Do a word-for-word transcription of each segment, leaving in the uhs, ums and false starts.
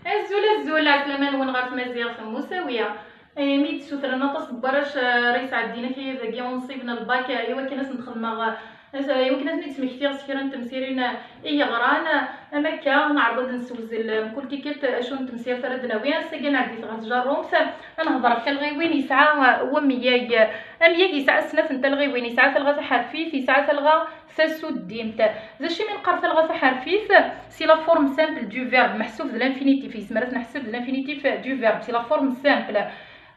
Azul, azul, ɛeslama-nwen ɣer tmaziɣt n Musawiya. Eh, mi d-ssutren aṭas n warrac, eh, ara yesɛeddin akayad-agi unṣib n lbak, eh, i wakken ad sen-d-xedmeɣ, eh, i wakken ad sen-id-smektiɣ s kra n temsirin, eh, i yeɣran, eh, am akka, neɛreḍ ad d-nessewzel, eh, mkul tikkelt, eh, acu n temsirt ara d-nawi. Ass-agi ad nɛeddi ɣer tjerrumt, eh, ad nehḍer ɣef talɣiwin yesɛa, eh, wamyag, eh, amyag yesɛa snat n talɣiwin, yesɛa talɣa taḥerfit, yesɛa talɣa tasuddimt. D acu i mi neqqar talɣa taḥerfit? C'est la forme simple du verbe, meḥsub d l'infinitif, yezmer ad t-neḥseb d l'infinitif du verbe, c'est la forme simple.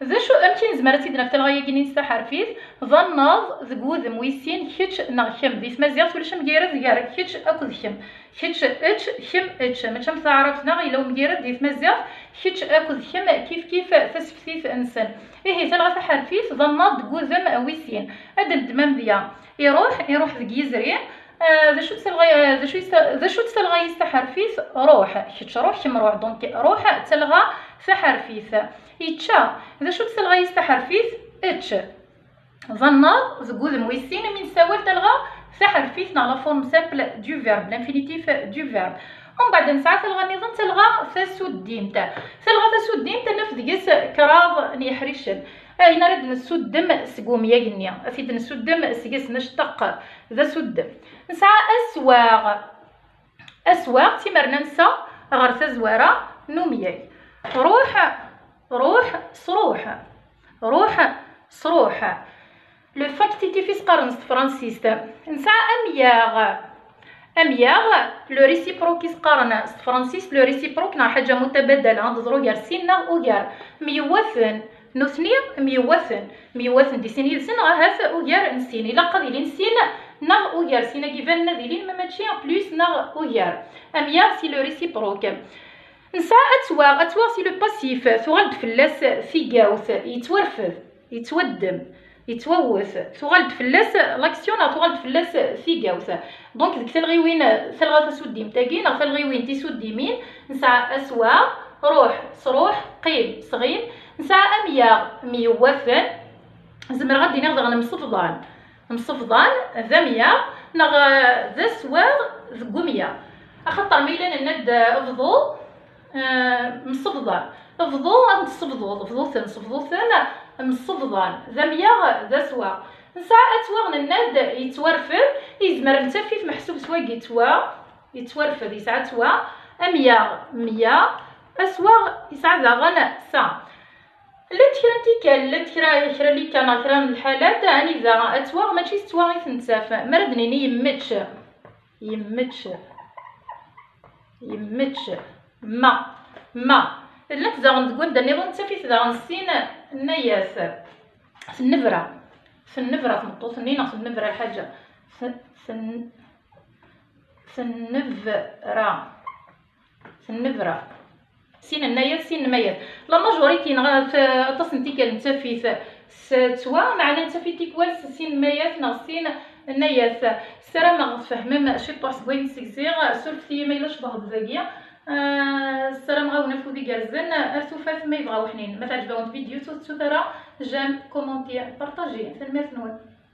D acu, amek i nezmer ad tt-id-naf talɣa-yagi-nni s taḥerfit? D annaḍ deg wudem wis sin, kečč neɣ kemm. Di tmaziɣt ulac amgired gar kečč akked kemm. Kečč ečč, kemm ečč. Mačči am taɛrabt neɣ yella umgired di tmaziɣt, kečč akked kemm kif kif taseftit-nsen. Ihi talɣa taḥerfit d annaḍ deg wudem wis sin. Ad d-neddem amedya. Iruḥ, iruḥ deg yizri. Ah, d acu-tt talɣa, ah, d acu-tt, d acu-tt talɣa-is taḥerfit? Ruḥ. Kečč ruḥ, kemm ruḥ. Donc, ruḥ d talɣa taḥerfit. Yečča. D acu-tt talɣa-is taḥerfit? Ečč. D annaḍ deg wudem wis sin, mi nessawal talɣa taḥerfit neɣ la forme simple du verbe, l'infinitif du verbe. Umbeɛd nesɛa talɣa nniḍen, talɣa tasuddimt. Talɣa tasuddimt ad naf deg-s kraḍ n yeḥricen. Ayen ara d-nessuddem seg umyag-nni, ad t-id-nessuddem seg-s, nectaq d asuddem. Nesɛa aswaɣ. Aswaɣ, timerna nsa ɣer tazwara n umyag. Ruḥ, ruḥ, sruḥ. Ruḥ, sruḥ. Le factitif i s-qqaren s tefransist. Nesɛa amyaɣ. Amyaɣ, le réciproque i s-qqaren s tefransist, le réciproque neɣ ḥaǧa mutabadala, ad d-teḍru gar sin neɣ ugar. Myewwaten, nutni myewwaten. Myewwaten di sin yid-sen, neɣ ahat ugar n sin. Ilaq ad ilin sin neɣ ugar. Sin-agi banen ad ilin, ma mačči plus neɣ ugar. Amyaɣ, c'est le réciproque. Nesɛa attwaɣ. Attwaɣ, c'est le passif. Tuɣal-d fell-as tigawt. Yettwarfed, yettwaddem, yettwawwet. Tuɣal-d fell-as l'action neɣ tuɣal-d fell-as tigawt. Donc, deg talɣiwin, talɣa tasuddimt-agi neɣ talɣiwin tisuddimin, nesɛa aswaɣ, ruḥ, sruḥ, qqim, sɣim. Nesɛa amyaɣ, myewwaten. Zemreɣ ad d-iniɣ daɣen msebḍan. Msebḍan d amyaɣ neɣ, eh, d aswaɣ deg umyaɣ. Axaṭer ma yella nenna-d, eh, bḍu, eh, msebḍan. Bḍu, ad n-tessebḍuḍ, bḍuten, sebḍuten, msebḍan. D amyaɣ, d aswaɣ. Nesɛa attwaɣ nenna-d yettwarfed, yezmer nettaf-it meḥsub s wagi yettwa, yettwarfed, yesɛa attwaɣ, amyaɣ, myaɣ, aswaɣ, yesɛa daɣen sa. Llant kra n tikkal, llant kra, kra n likka neɣ kra n lḥalat, anida attwaɣ mačči s ttwa i t-nettaf. Mi ara d-nini yemmečč, yemmečč, yemmečč, ma, ma. Llant daɣen deg wanda nniḍen, nettaf-it daɣen s sin nnayat. Tennebra, tennebra tmeṭṭut-nni neɣ tennebra lḥaǧa. Ten-, ten-, tennebra. Tennebra. Sin nnayat, sin nmayat. La majorité neɣ aṭas n tikkal nettaf-it s ttwa, meɛna nettaf-it tikwal s sin nmayat neɣ sin nnayat. Ssarameɣ tfehmem ciṭuḥ seg wayen ssegziɣ. Surfet-iyi ma yella cebḥeɣ-d dagi. Ah, ssarameɣ-awen afud igerrzen. Ar tufat ma yebɣa weḥnin. Ma teɛǧeb-awen tvidyut, ur tettut ara j'aime, commenter, partager. Tanemmirt-nwen.